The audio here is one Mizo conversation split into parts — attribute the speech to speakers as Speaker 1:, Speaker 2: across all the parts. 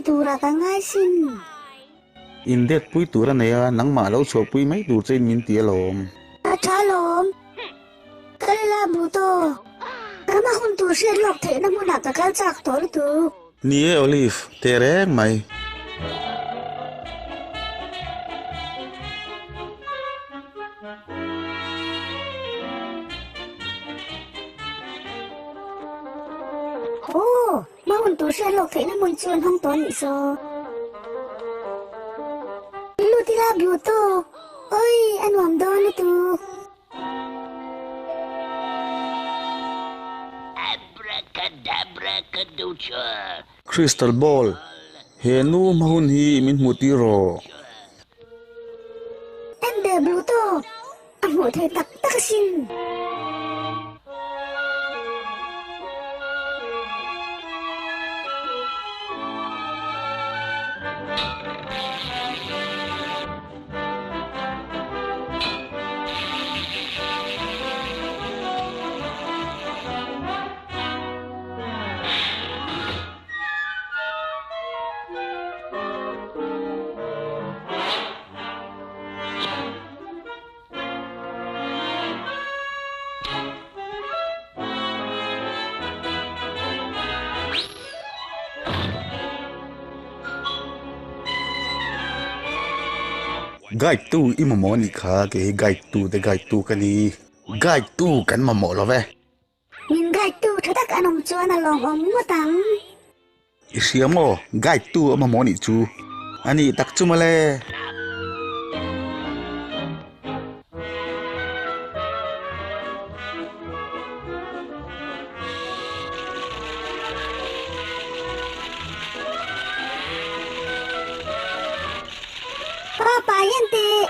Speaker 1: turah ka ngai sin.
Speaker 2: In det pui tur a nei a, nangmah lo chhuahpui mai tur chein min ti alawm.
Speaker 1: A tha alawm. Kal ila Buto. Ka hma hun tur hriat lawk theihna hmunah ka kal chak tawh lutuk.
Speaker 2: Ni e Olive, teh reng mai.
Speaker 1: Aw, hma hun tur hriat lawk theihna hmun chu an hawng tawh a nih saw. Lut ila Bluto, awi a nuam dawn lutuk.
Speaker 2: Crystal ball, he nu hma hun hi min hmuh tir rawh.
Speaker 1: Ender Bluto, a hmuh theih tak tak asin.
Speaker 2: Guide tu i mamawh anih kha kei hi guide tu te guide tu ka ni. Guide tu kan mamawh lo ve.
Speaker 1: Min guide tu tha tak an awm chuan a lawmawm ngawt ang.
Speaker 2: I hria maw? Guide tu a mamawh nih chu. A nih tak chu mawle.
Speaker 1: Papa hian teh.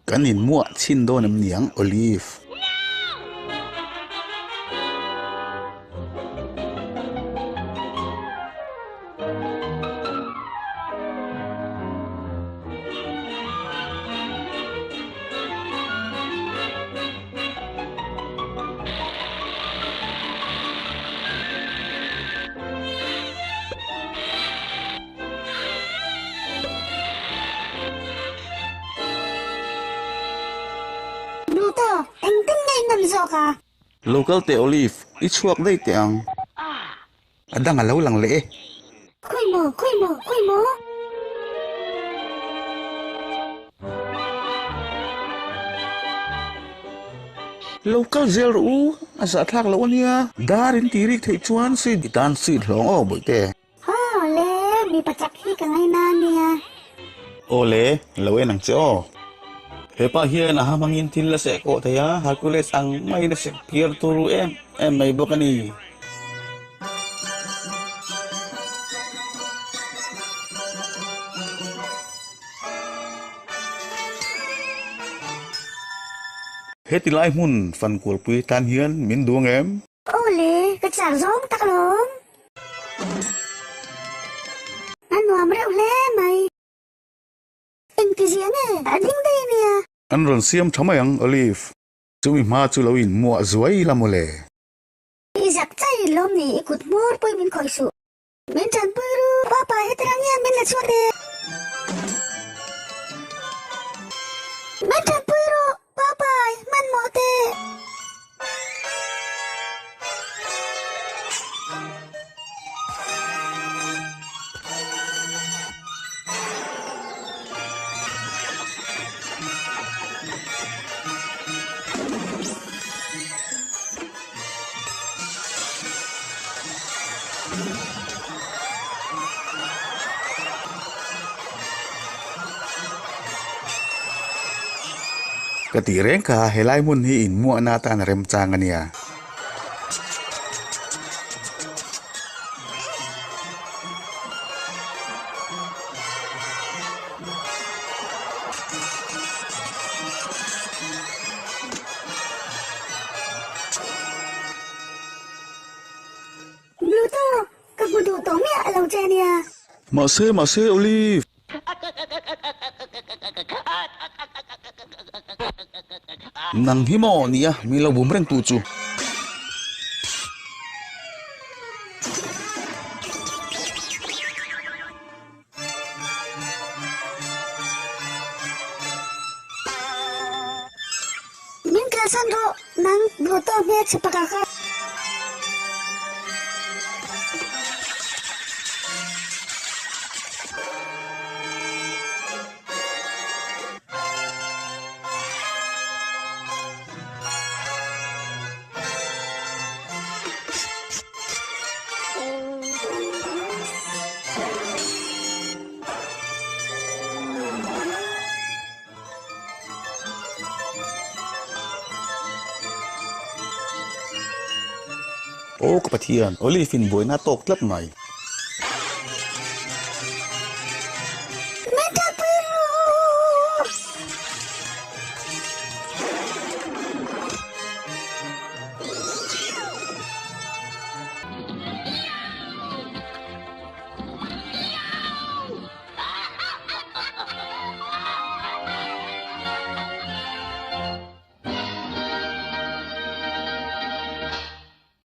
Speaker 2: Kan inmuah chhin dawn em niang Olive.
Speaker 1: Pluto, engtin nge i nawm zawk a?
Speaker 2: Lo kal teh Olive, i chhuak daih teh ang. A dang a lo lang leh e.
Speaker 1: Khawi maw, khawi maw, khawi maw?
Speaker 2: Lo kal zel rawh u, a zahthlak loh a nia. Dar in ti rik theih chuan seat i tan seat hlawng aw bawihte.
Speaker 1: Aw le, mipa chak hi ka ngaina a nia.
Speaker 2: Aw le, lo en ang che aw. Hepa hian a ha hmangin thil a seh kawh thei a, Hercules ang maiin a seh phiar turu em em mai bawk a ni. Heti lai hmun fankualpui tan hian min duang em?
Speaker 1: Aw le, ka chak zawng tak alawm. A nuam reuh hle mai. Engtizia nge a ding daih ania?
Speaker 2: An rawn siam tha mai ang, Olive. Chumi hma chu lo inmuah zuai ila mawle.
Speaker 1: I zak chai lawm ni, i kut hmawr pawhin min khawih suh. Min tanpui ru, papa hetirang hian min la chhuak e. Min tanpui ru, papa hmanhmawh teh.
Speaker 2: Ka tih reng kha helai hmun hi inmuahna atan a remchang a nia.
Speaker 1: Pluto, ka hmu duh tawh miah lo che nia.
Speaker 2: Mahse, mahse, Olive. Nang hi maw nia mi lo bum reng tu chu.
Speaker 1: Min kalsan rawh, nang Pluto hmelchhe pakhat kha.
Speaker 2: Aw ka Pathian, Olive in buaina a tawk tlat mai.